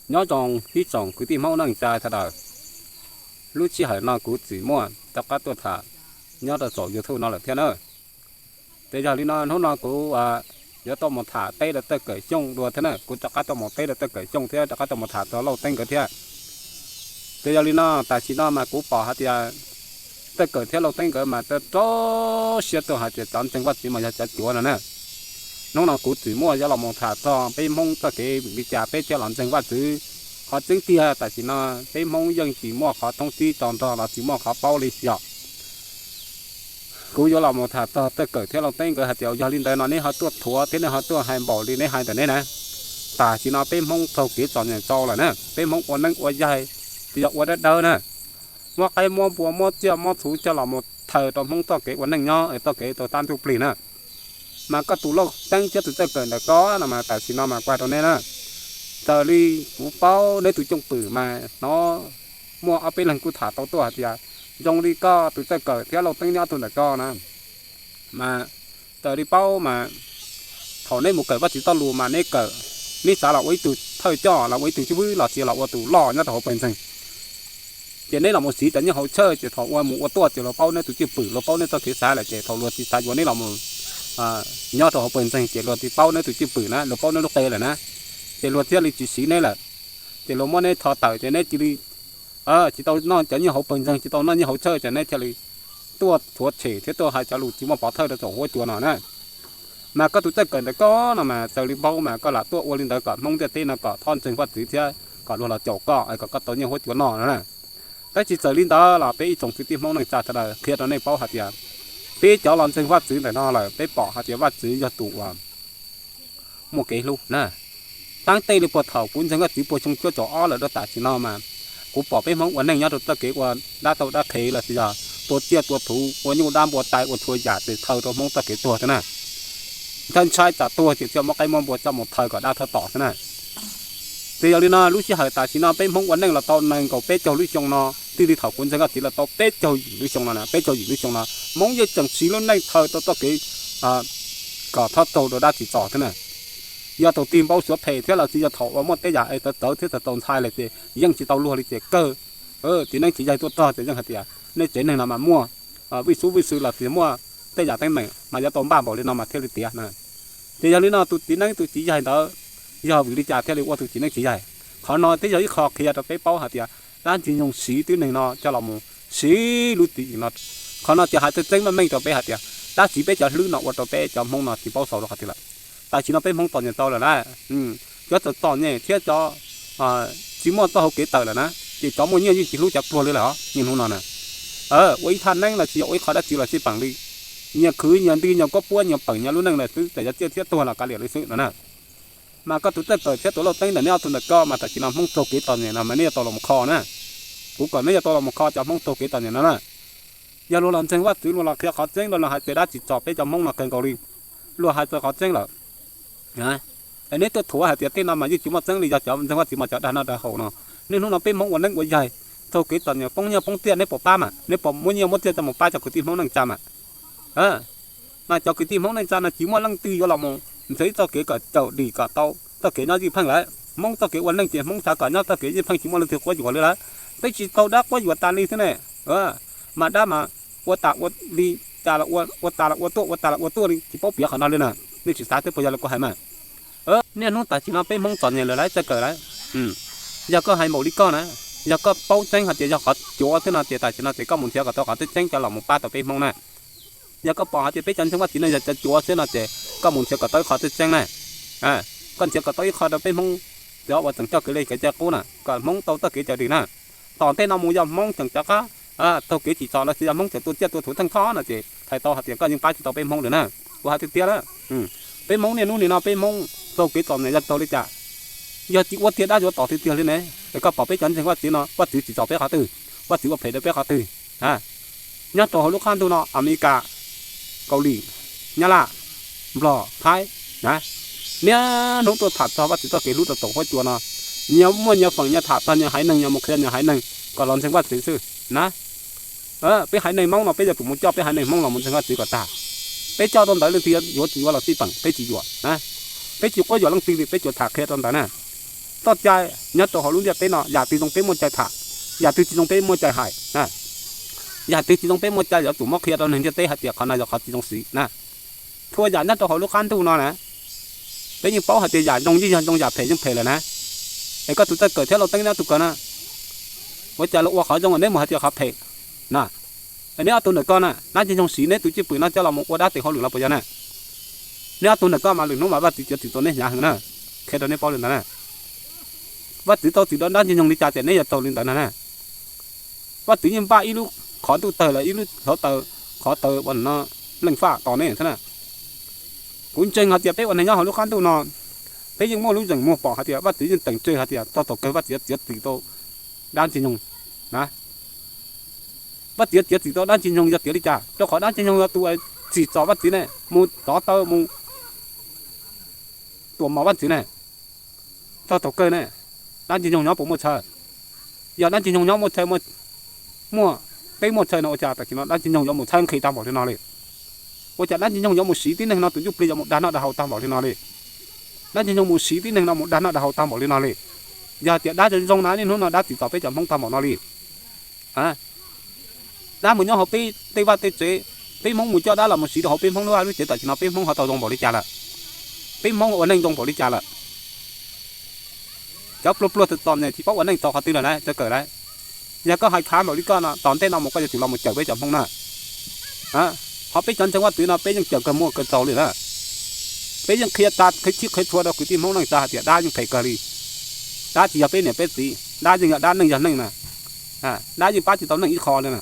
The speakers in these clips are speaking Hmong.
Nyob zoo ib tsoom kwv tij Hmoob neej tsa sawv daws, lub sij hawm no kuv txwm muaj rov qab tuaj tham nyob rau saum YouTube no lawm thiab na. Ces yog li no hnub no kuv yuav tuaj mus tham teb rau Txawj Kawm Xyooj dua thiab na, kuv rov qab tuaj mus teb rau Txawj Kawm Xyooj thiab rov qab tuaj mus tham txog Lauj Teeb nkawd thiab. Ces yog li no tam sim no mas kuv pom hais tias Txawj Kawm thiab Lauj Teeb nkawd mas rau rau siab tuaj hais tias cov ntseeg Vajtswv mas yog cov cuav no na. Hnub no kuv txwm muaj yuav los mus tham txog peb Hmoob txoj kev vim li cas peb thiaj los ntseeg Vajtswv. Qhov tseeb tiag tam sim no peb Hmoob yeej tsis muaj qhov thoob txib tso nrog los tsis muaj qhov paub li yom. Kuv yuav los mus tham txog Txawj Kawm thiab Lauj Teeb nkawd hais tias yog li ntawd no neb ho tuaj thuav thiab neb ho tuaj hais npaum li neb hais ntawm neb na. Tam sim no peb Hmoob taug kev txom nyem tau lawm na, peb Hmoob ua neeb ua yaig tsis yog ua dawb dawb na, muab qaib muab npua muab tsiaj muab txhuv coj los mus thaws rau Hmoob txoj kev ua neej nyob es txoj kev tau tab ntuj plig na. Mas koj tus Lauj Teeb thiab tus Txawj Kawm ntawm koj no mas tam sim no mas kuv hais rau neb na, raws li kuv paub neb tus cwj pwm mas hnov muaj ob peb leeg kuj tham tau tuaj hais tias zoo li koj tus Txawj Kawm thiab Lauj Teeb neb ob tug ntawm koj na, mas raws li paub mas thaum neb mus kawm Vajtswv txoj lus mas neb kawm, neb xav los ua ib tug thawj coj los ua ib tug xib fwb los sis los ua tus loj nyob rau hauv pawg ntseeg. Ces neb los mus siv cov nyiaj hauv church ces thaum ua mus ua tuaj ces luag paub neb tus cwj pwm, luag paub neb txoj kev xav lawm ces thaum luag tsis xav yuav neb los mus nyob rau hauv pawg ntseeg ces luag tsis paub neb tus cwj pwm na, luag paub neb lub qe lawm na, ces luag thiaj li tsis siv neb lawm. Ces luag muab neb rho tawm ces neb cia li tsis tau noj cov nyiaj hauv pawg ntseeg, tsis tau noj nyiaj hauv church ces neb thiaj li tuaj thuav tshem thiab tuaj hais cov lus tsis muaj pov thawj rau saum huab cua no na. Mas koj tus Txawj Kawm ntawm koj no mas raws li paub mas koj lam tuaj ua li ntawd kom Hmoob ntiaj teb no kom txhob ntseeg Vajtswv thiab kom luag los caum koj es kom koj tau nyiaj huab cua noj no na. Tab sis txawm li ntawd los peb ib tsoom kwv tij Hmoob neej tsa sawv daws qhia rau nej paub hais tias peb cov los ntseeg Vajtswv ntawm no lawm peb pom hais tias Vajtswv yog tus uas muaj kev hlub na. Tab tej li puag thaum kuv ntseeg Vajtswv puag xyoo cuaj caum ob lawm rau tam sim no mas kuv pom peb Hmoob ua neej nyob rau txoj kev ua dab tau dab qhe los sis yog tua tsiaj tua txhuv ua nyuj dab npua tai ua txhua yam tes thaw rau Hmoob txoj kev tuag thiab na. Ntshai ntshai tsam tuag ces thiaj muab qaib muab npua coj mus thaw kom dab thawj tom thiab na. Ces yog li no lub sij hawm tam sim no peb Hmoob ua neej los tau nees nkaum peb caug lub xyoo no, twb li thaum kuv ntseeg Vajtswv los tau peb caug yim lub xyoo no, peb caug yim lub xyoo no Hmoob yeej tseem siv lub neej thaw tau txoj kev kom txhob raug rau dab tsi txom thiab na. Yog thaum tig npau suav phem thiab los sis yog thaum uas muaj tej yam es txawv txawv thiab txawv txaus ntshai lawm ces yeej tsis tau luag li ces kawg txiv neeb txiv yaig tuaj txog ces yeej hais tias nej tsev neeg no mas muaj vij sub vij sw los sis muaj tej yam teeb meem mas yuav tau npaj npaum li no mas thiaj li tiav na. Ces yog li no tus txiv neeb tus txiv yaig ntawd yog vim li cas thiaj li ua tus txiv neeb txiv yaig? Qhov no twb yog ib qho qhia rau peb paub hais tias dab ntxwg nyoog siv tib neeg no coj los mus siv lub txim no. Qhov no ces hais txog tseeb meej meej rau peb hais tias dab tsi peb cov hlwb no ua rau peb cov Hmoob no tsis paub xaus rau qhov twg lawm. Tam sim no peb Hmoob txom nyem tau lawm na, cov txom txom nyem thiab cov tsis muaj txoj hau kev tawm lawm na, ces cov muaj nyiaj yeej tsis hlub cov pluag li lawm os niaj hnub no na. Ua ib thaj neeb los sis yog ua ib qho dab tsi los xij peem li, nyias khwv nyias nti nyias kuab puab nyias peem nyias lub neej lawm xwb, txawm yuav ciaj thiab tuag los kav liam li xwb no na. Mas koj tus Txawj Kawm thiab tus Lauj Teeb ntawm neb ob tug ntawm koj mas tam sim no Hmoob taug kev txom nyem no mas neb yuav tau los mus kho na. Kuv kom neb yuav tau los mus kho cov Hmoob taug kev txom nyem no na. Yog luag los ntseeg Vajtswv luag los qhia qhov tseeb, luag los hais tias dab tsi txom peb cov Hmoob no kawg nkaus li, luag hais txog qhov tseeb lawm. Es neb tuaj thuav hais tias tej no mas yeej tsis muaj tseeb li, yog cov ntseeg Vajtswv mas cov dag noj dag haus no. Niaj hnub no peb Hmoob ua neeb ua yaig, taug kev txom nyem poob nyiaj poob txiaj neb puas pab mas? Neb puas muab nyiaj muab txiaj coj mus pab cov kwv tij Hmoob neej tsa mas? Mas cov kwv tij Hmoob neej tsa no tsis muaj leej twg yuav los mus nrhiav ib txoj kev kom caum dim kom tau txoj kev nyob ywj pheej lawm. Hmoob txoj kev ua neej ces Hmoob xav kom nyob txoj kev ywj pheej tsis muaj leej twg quab yuam li lawm. Peb tsis taug dab quab yuam tas li xwb ne. Mas dab mas ua tas ua li, cas los ua, ua tas los ua tuaj, ua tas los ua tuaj li, tsis paub piav qhov no li na. Nej tsis xav thiab puas yog li kuv hais mas? Niaj hnub tam sim no peb Hmoob txom nyem lawm lauj, Txawj Kawm lauj. Yog koj hais npaum li koj na, yog koj paub tseeb hais tias yog qhov cuav xwb no ces tam sim no ces koj mus nrhiav kom tau qhov tseeb tseeb coj los mus pab tau peb Hmoob na. Yog koj pom hais tias peb cov ntseeg Vajtswv no yog cov cuav xwb no ces koj mus nrhiav kom tau ib qho tseeb tseeb na. Koj nrhiav kom tau ib qho rau peb Hmoob cov uas tseem coj kev li kev cai qub na, kom Hmoob tau txoj kev cawm dim na. Tom ntej no mus yog Hmoob tseem rov qab taug kev tsim txom los sis yog Hmoob tseem tua tsiaj tua txhuv theej txhob no ces thais tau hais tias koj yeej pab tsis tau peb Hmoob lawm na. Kuv hais tiag tiag na, peb Hmoob niaj hnub nim no peb Hmoob taug kev txom nyem yog taug li cas? Yog tsis ua tiag dab yuav tom tiag tiag li ne. Es koj pom peb cov ntseeg Vajtswv no, Vajtswv tsim txom peb qhov twg? Vajtswv ua phem rau peb qhov twg? Nyob rau hauv lub qab ntuj no, Amelikas, Kaus Lim, Nyab Laj, Nplog, Thaib, niaj hnub tuaj tham txog Vajtswv txoj kev hlub rau saum huab cua no. Nyias muaj nyias feem nyias tham txog nyias haiv neeg, nyias mus qhia nyias haiv neeg kom los ntseeg Vajtswv xwb na. Peb haiv neeg Hmoob no peb yuav tsum mus coj peb haiv neeg Hmoob los mus ntseeg Vajtswv kom tag. Peb coj rau ntawd leej twg yuav tsis yuav los xij peem, peb tsis yuam na. Peb tsis quab yuam leej twg li, peb tsuas tham qhia rau ntawd na. txoj cai nyob rau hauv lub ntiaj teb no, yam twg zoo peb muaj cai tham, yam twg tsis zoo peb muaj cai hais, yam twg tsis zoo peb muaj cai yuav tsum muab qhia rau neeg ntiaj teb hais tias qhov no yog qhov tsis zoo siv na. Txhua yam nyob rau hauv lub qab ntuj no na, peb yeej paub hais tias yam zoo yeej yog zoo, yam phem yeej phem lawm na. Es koj tus txawj kawm thiab Lauj Teeb neb ob tug kawm na, ua cas luag ua qhov zoo neb mus hais tias qhov phem na? Es neb ob tug ntawm koj na, dab Ntxwg Nyoog siv neb tus cwj pwm no coj los mus ua dab tes hauj lwm los puas yog na? Neb ob tug ntawm koj mas lwm hnub mas Vaj Txwv txiav txim rau neb hnyav heev na. Qhia rau neb paub li ntawd na, Vaj Txwv tau txim rau dab Ntxwg Nyoog li cas ces neb yuav tau li ntawd no na. Vaj Txwv yeej npaj ib lub qhov ntuj tawg los ib lub hluav taws, qhov taws ua no leej faj tos neb thiab na. Kuv ntseeg hais tias peb ua neeg nyob hauv lub qab ntuj no, peb yeej muaj lub zeem muag pom hais tias Vaj Txwv yeej teem tseg hais tias txog thaum kawg Vaj Txwv yuav txiav txim rau dab Ntxwg Nyoog na. Vaj Txwv txiav txim rau dab Ntxwg Nyoog yog tiav li cas? Rau qhov dab Ntxwg Nyoog yog tus tsim txom Vaj Txwv ne, mus tov taw mus tuam mos Vaj Txwv ne. Txog thaum kawg ne, dab Ntxwg Nyoog nyob puas muaj chaw? Yog dab Ntxwg Nyoog nyob muaj chaw, muaj, peb muaj chaw no ua cas tam sim no dab Ntxwg Nyoog yuav mus txhawb nqhis tag npaum li no li? Ua cas dab Ntxwg Nyoog yuav mus siv tib neeg no tus ntsuj plig yuav mus dag noj dag haus tag npaum li no li? Dab Ntxwg Nyoog mus siv tib neeg no mus dag noj dag haus tag npaum li no li? Yog hais tias dab zoo zoo na niaj hnub no dab tsim txom peb cov Hmoob tag npaum no li? Dab mus nyob hauv peb tej vaj tej tsev, peb Hmoob mus coj dab los mus siv rau hauv peb Hmoob lub vaj lub tsev tam sim no peb Hmoob ho tau zoo npaum li cas lawm? Peb Hmoob ua neej zoo npaum li cas lawm? Cov pluag pluag txom txom nyem tsis paub ua neej txaus qhov twg lawm na, txawj kawm lauj. Yog koj hais khav npaum li koj no tom ntej no mus koj yuav tsum los mus cawm peb cov Hmoob na. Ho peb cov ntseeg Vaj Txwv no peb yeej cawm kawg muaj kawg txaus li na. Peb yeej qhia tag qhia tshib qhia txhua rau kwv tij Hmoob neej tsa hais tias dab yeej phem kawg li. Dab tsis yog peb niam peb txiv, dab yeej yog dab neej yog neeg na. Dab yeej pab tsis tau neej ib qho li na.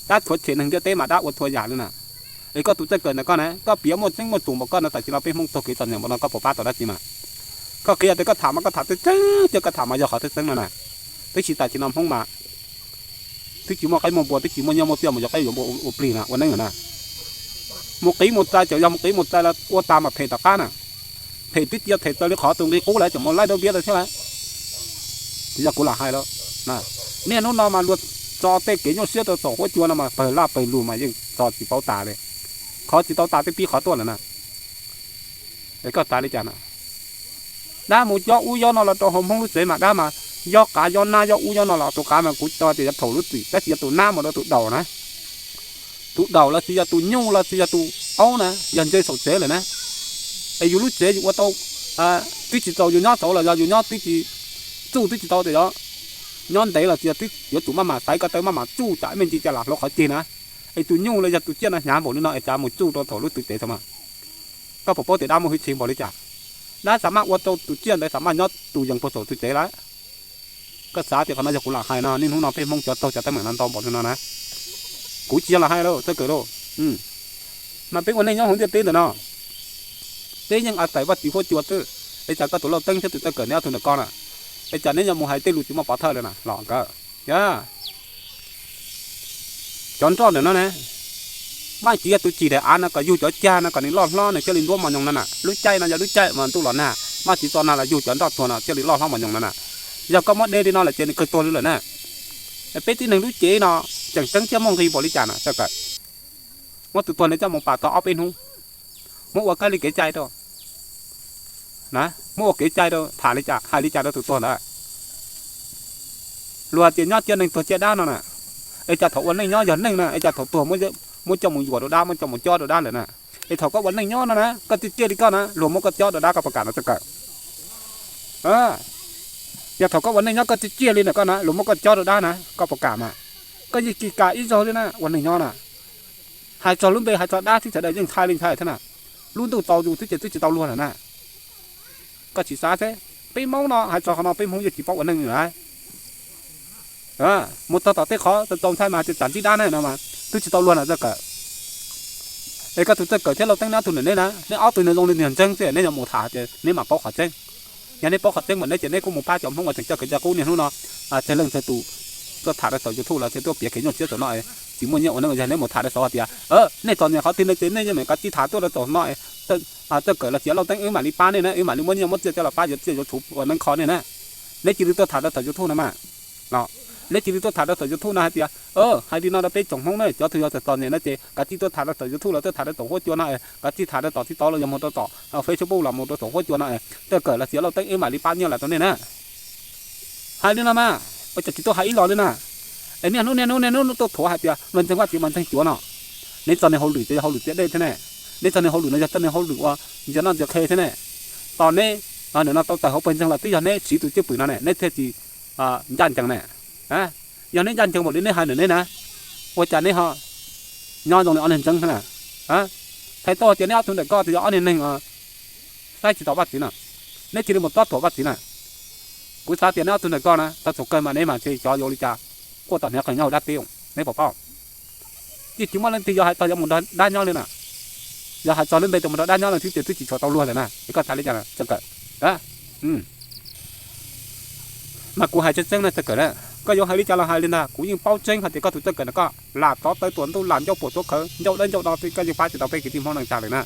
Dab tshuav tshem neeg ntiaj teb mas dab ua txhua yam li na. Es koj tus txawj kawm ntawm koj na, koj piav muaj tseeb muaj txum npaum koj no tam sim no peb Hmoob txog kev txom nyem npaum no koj puas pab tau dab tsi mas? Koj qhia tias koj tham mas koj tham tseeb tseeb tiag, koj tham mas yog qhov tseeb tseeb no na. Tab sis tam sim no Hmoob mas twb tsis muaj qaib muaj npua, twb tsis muaj nyiaj muaj txiaj mus yuav qaib yuav npua ua plig na, ua neej na. Mus qiv mus txais, txawm yog mus qiv mus txais los ua tas mas phem tom qab na. Phem twb tsis yog phem txaus li qhov tus nqi qub lawm tseem mus laij dab viab lawm thiab lauj. Tsis yog kuv lam hais lauj. Niaj hnub no mas luag tso tej kev nyuaj siab rau saum huab cua no mas pawg laj pawg lug mas yeej tso tsis paub tas li. Qhov tsis tau tas twb pib qhov tuaj lawm na. Es koj xav li cas na? Dab mus cob ub cob no los rau hauv Hmoob lub tsev mas dab mas yob qav yob nab yob ub yob no los tus qav mas kuv tso tias yog thaum lub txim, tab sis yog tus nab mus rau tus daus na. Tus daus los tsis yog tus nyuj los tsis yog tus aub na, yog ntse saum tsev lawm na. Es yus lub tsev yus ua tau twb tsis txaus yus nyob saud los yog yus nyob twb tsis txuj twb tsis tau tias yog nyob ntev los tsis yog twb yuav tsum maj mam xaiv ko taw maj mam tsuj tsam me ntsis cas lam hloov qhov ceg na. Es tus nyuj los yog tus tsiaj no hnyav npaum li no es cas mus tsuj rau thaum lub txim tsev tau mas? Koj puas paub tias dab muaj hwj chim npaum li cas? Dab xav maj ua rau tus tsiaj ntawd xav maj nyob tus yees puag saum txim tsev lawm. Koj xav tias qhov no yog kuv lam hais no, niaj hnub no peb Hmoob cov raug cov teeb meem no ntau npaum li no na. Kuv tsis yog lam hais lauj, txawj kawm lauj. Mas peb ua neej nyob hauv ntiaj teb ntawm no, peb yeej a txais Vaj Tswv huab cua xwb. Es cas koj tus Lauj Teeb thiab tus txawj kawm neb ob tug ntawm koj na, es cas neb yuav mus hais tej lus tsis muaj pov thawj li na los nkawd? Cov nroj ntawm no na, Vaj Tswv yog tus cim daim av no kom yug cov cag no kom nws loj hlob nws thiaj li nruab mos nyoos no na. Lub caij no yog lub caij mas ntuj los nag, Vaj Tswv tso nag los yug cov nroj txuag no thiaj li loj hlob mos nyoos no na. Yog koj muab de li no lawm ces nws kawg tuag li lawm na. Peb tib neeg lub cev no tseem tseeb thiab muaj nqis npaum li cas na txawj kawm. Muab tus tuag ntawd coj mus pam tau ob peb hnub, muab ua kab li kev cai rau, muab ua kev cai rau tham li cas hais li cas rau tus tuag ntawd. Luag tias nyob ciaj neeg tuag ciaj dab no na, es cas thaum ua neej nyob yog neeg na, es cas thaum tuag muab coj mus yuam rau dab, muab coj mus cob rau dab lawm na. Es thaum koj ua neej nyob no na koj ciaj ciaj li koj na, luag muab koj cob rau dab koj puas kam no txawj kawm? Yog thaum koj ua neej nyob koj ciaj ciaj li ntawm koj na, luag muab koj cob rau dab na koj puas kam mas? Koj yeej tsis kam ib zaug li na, ua neej nyob na. Hais txog lub npe hais txog dab xwb sawv daws yeej ntshai li ntshai thiab na. Lub ntuj txaus yus xwb ces twb tsis tau luag lawm na. Koj tsis xav xwb, peb Hmoob no hais txog qhov no peb Hmoob yeej tsis paub ua neej li na. Mus txog tom tej qhov txaus ntshai mas hais tias tsam ntsib dab ne no mas twb tsis tau luag na txawj kawm. Es koj tus txawj kawm thiab Lauj Teeb neb ob tug ntawm neb na, neb ob tug no zoo li niag ntseeg xwb, neb yuav mus tham tias neb mam paub qhov tseeb. Yog neb paub qhov tseeb mas neb ces neb kuj mus pab cov Hmoob uas tseem coj kev cai qub niaj hnub no tsawg leej tsawg tus tuaj tham rau saum YouTube los thiaj tuaj piav kev nyuaj siab saum no, tsis muaj nyiaj ua neej. Yog neb mus tham rau saud hais tias nej txom nyem qhov twg no ces nej yeej mam kav tsij tham tuaj rau saum no, txawj kawm los txiav Lauj Teeb wb mam li pab nej na, wb mam li muab nyiaj muab txiaj coj los pab yuav txiaj yuav txhuv ua neeb kho nej na. Neb cia li tuaj tham rau saum YouTube no mas, los Neb cia li tuaj tham rau tom YouTube no hais tias, hais li no rau peb tsoom Hmoob na, cov twg yog txom txom nyem no ces kav tsij tuaj tham rau tom YouTube los tuaj tham rau tom huab cua no, kav tsij tham rau tom TikTok los yog mus rau tom Facebook los mus rau tom huab cua no, Txawj Kawm los txiav lauj teeb ib mam li pab nyiaj los rau nej na. Hais li no mas, ua cas tsis tuaj hais ib los li na? Es niaj hnub niaj hnub niaj hnub tuaj thuam hais tias luag ntseeg Vaj Tswv mas ntseeg cuav no. Neb txoj niag hauj lwm ces yog hauj lwm txias dej thiab ne. Neb txoj niag hauj lwm no yog txoj niag hauj lwm ua ntsia noj ntsia qhe thiab ne. Tos neb nim no tau tawg hauv pawg ntseeg los twb yog neb siv tus cwj pwm no ne, neb thiaj tsis ncaj ncees ne. Yog neb ncaj ncees npaum li neb hais ntawm neb na, ua cas neb ho nyob zoo li ob niag ntseeg na? Thaij tau tias neb ob tug ntawm ko twb yog ob niag neeg saib tsis taus Vaj Tswv na, neb cia li mus txob thuam Vaj Tswv na. Kuv xav tias neb ob tug ntawm ko na, txog thaum kawg mas neb mas ntshe cov yuav ua li cas, quaj tom hniav qees nyob hauv dab teb, neb puas paub? Yeej tsis muaj leej twg yog hais txog yuav mus nrog dab nyob li na. Yog hais txog lub npe tus mus nrog dab nyob no twb tias twb tsis tshua tau luag lawm na, es koj xav li cas Txawj Kawm? Mas kuv hais tseeb tseeb na Txawj Kawm na, koj yuav hais li cas los hais li ntag, kuv yeej paub tseeb hais tias koj tus Txawj Kawm no koj lam tov tawv tuam ntuj lam ncauj puam tuav khawv ncauj dawb ncauj do, koj yeej pab tsis tau peb kwv tij Hmoob neej tsa lawm na.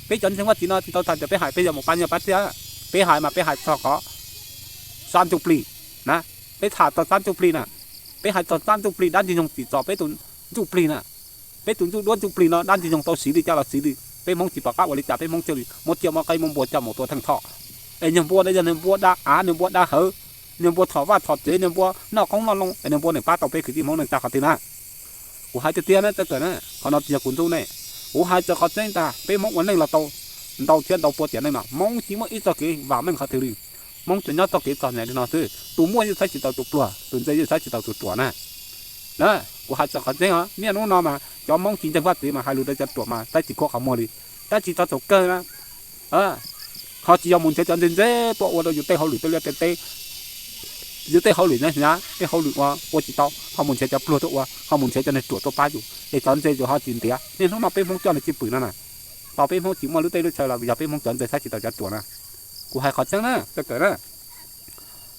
Peb cov ntseeg Vaj Tswv no tsis tau tham tias peb hais peb yuav mus pab nyiaj pab txiaj, peb hais mas peb hais txog qhov xab ntsuj plig na, peb tham txog xab ntsuj plig na, peb hais txog xab ntsuj plig dab ntxwg nyoog tsim txom peb tus ntsuj plig na. Peb tus ntsuj duab ntsuj plig no dab ntxwg nyoog tau siv li cas los siv li, peb Hmoob tsis pom qab ua li cas, peb Hmoob thiaj li muab tsiaj muab qe muab npua coj mus tua theej tho. Es niag npua no yog niag npua da av, niag npua da hawv, niag npua thom vaj thom tsev, niag npua noj qoob noj loo, es niag npua nws pab tau peb kwv tij Hmoob neej tsa qhov twg na? Kuv hais tiag tiag na Txawj Kawm na, qhov no tsis yog kuv ntxub nej. Kuv hais txog qhov tseeb ntag, peb Hmoob ua neej los tau ntau txhiab ntau pua tiam neej no, Hmoob tsis muaj ib txoj kev vam meej qhov twg li. Hmoob tsuas nyob txoj kev txom nyem li no xwb, tus muaj yeej saib tsis taus tus pluag, tus ntse yeej saib tsis taus tus ruam na. Na, kuv hais txog qhov tseeb os, niaj hnub no mas cov Hmoob tsis ntseeg Vaj Tswv mas hais lus rau cov ruam mas saib tsis khuam qhov muag li. Tab sis txog thaum kawg na, ho tsis yog mus nrhiav cov ntse ntse tuaj ua rau yus tej hauj lwm tej liaj tej teb, yus tej hauj lwm hnyav hnyav, tej hauj lwm ua ua tsis tau, ho mus nrhiav cov pluag tuaj ua, ho mus nrhiav cov neeg ruam tuaj pab yus, es cov ntse yus ho tsis ntiav. Niaj hnub no peb Hmoob coj niag cwj pwm no na, tau peb Hmoob tsis muaj lub teb lub chaw los yog peb Hmoob cov ntse saib tsis taus cov ruam na. Kuv hais qhov tseeb na, Txawj Kawm na.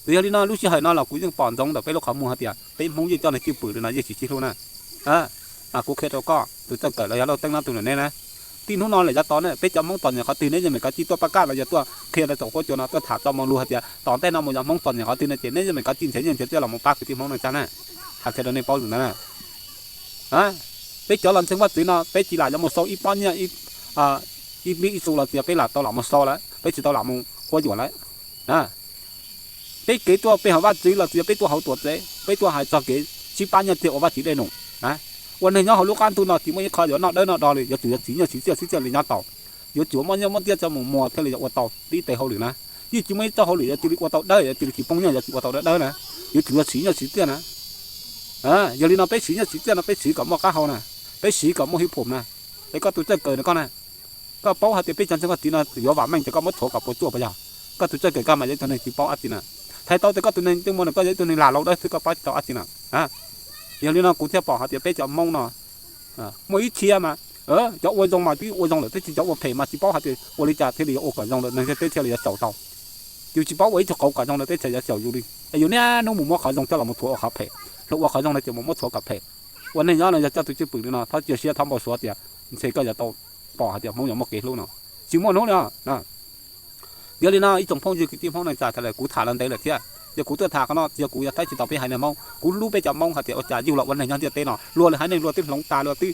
Yog li no lub sij hawm no los kuv yeej pom ntsoov ntawm peb lub qhov muag hais tias peb Hmoob yeej coj niag cwj pwm li no yeej tsis sib hlub na. Mas kuv qhia rau koj tus Txawj Kawm los yog Lauj Teeb no tus nram nej na, txij hnub no lawm yav tod na peb cov Hmoob txom nyem qhov twg neb yeej meem kav tsij tuaj pab kaj los yog tuaj qhia rau tsoom huab cua no tuaj tham txoj moo lug hais tias tom ntej no mus yog Hmoob txom nyem qhov twg no ces neb yeej meem kav tsij nrhiav nyiaj nrhiav txiaj los mus pab kwv tij Hmoob neej tsa na. Hais qhia rau nej paub lus ntawd na. Peb cov los ntseeg Vaj Tswv no peb tsis lam yuav mus sau ib pob nyiaj ib npib ib xu los txias peb lam tau lam mus sau lawm, peb tsis tau lam mus quab yuam lawm. Peb kev tuaj pe hawm Vaj Tswv los txias peb tuaj hauv tuam tsev, peb tuaj hais txog kev sib pab nyiaj txiag ua Vaj Tswv dej num. Ua neeg nyob hauv lub qab ntuj no tsis muaj ib qho yuav noj dawb noj do li, yuav tsum yuav siv nyiaj siv txiaj siv txiaj li nyob tau. Yuav tsum muaj nyiaj muaj txiaj coj mus muag thiaj li yuav ua tau tib tej hauj lwm na. Yeej tsis muaj ib txoj hauj lwm yuav cia li ua tau dawb, yuav cia li tsis poob nyiaj, yuav tsis ua tau dawb dawb na. Yuav tsum yuav siv nyiaj siv txiaj na. Yog li no peb siv nyiaj siv txiaj no peb siv kom muaj qab hau na, peb siv kom muaj hwj phom na. Es koj tus Txawj Kawm no koj na, koj paub hais tias peb cov ntseeg Vaj Tswv no yuav vam meej ces koj muab thuam kom puas tsuaj puas yog? Koj tus Txawj Kawm koj mas yog ib tug neeg tsis paub dab tsi na. Hais tau tias koj tus neeg twb muaj no koj yog ib tug neeg lag laus dawb xwb koj paub tsis tau dab tsi na. Yog li no kuv thiaj pom hais tias peb cov Hmoob no muaj ib txhia mas cov ua zoo mas twb ua zoo lawm tab sis cov ua phem mas tsis paub hais tias ua li cas thiaj li yuav ua kom zoo lawm neeg ntiaj teb thiaj li yuav xyaum tau. Yus tsis paub ua ib tug qauv kom zoo lawm teb chaws yuav xyaum yus li. Es yus niaj hnub mus muab qhov zoo coj los mus thuam ua qhov phem, los ua qhov zoo no ces mus muab thuam kom phem. Ua neej nyob no yog coj tus cwj pwm li no thov cia siab thov npau suav tias ntshe koj yuav tau pom hais tias Hmoob yuav muaj kev hlub no. Tsis muaj hnub li. Yog li no ib tsoom phooj ywg kwv tij Hmoob neej tsa sawv daws, kuv tham los ntev lawm thiab, yog kuv tuaj tham qhov no tsis yog kuv yog tab tsis tau peb haiv neeg Hmoob. Kuv hlub peb cov Hmoob hais tias ua cas yug los ua neeg nyob ntiaj teb no luag li haiv neeg luag twb hloov tas luag twb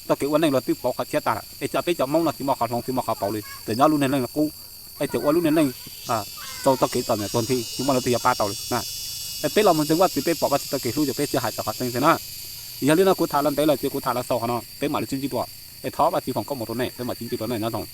txoj kev ua neej luag twb pauv qhov tshiab tas lawm es cas peb cov Hmoob no tsis muaj qhov hloov tsis muaj qhov pauv li, tseem nyob lub niag neej qub, es tseem ua lub niag neej txaus txoj kev txom nyem tuag nthi tsis muaj leej twg yuav pab tau li. Es peb los mus ntseeg Vaj Tswv peb pom Vaj Tswv txoj kev hlub ces peb thiaj hais txog qhov tseeb xwb na. Yog li no kuv tham los ntev lawm ces kuv tham los xaus qhov no peb mam li sib ntsib dua. Es thov Vaj Tswv foom koob hmoov rau nej, peb mam sib ntsib dua na, nyob zoo.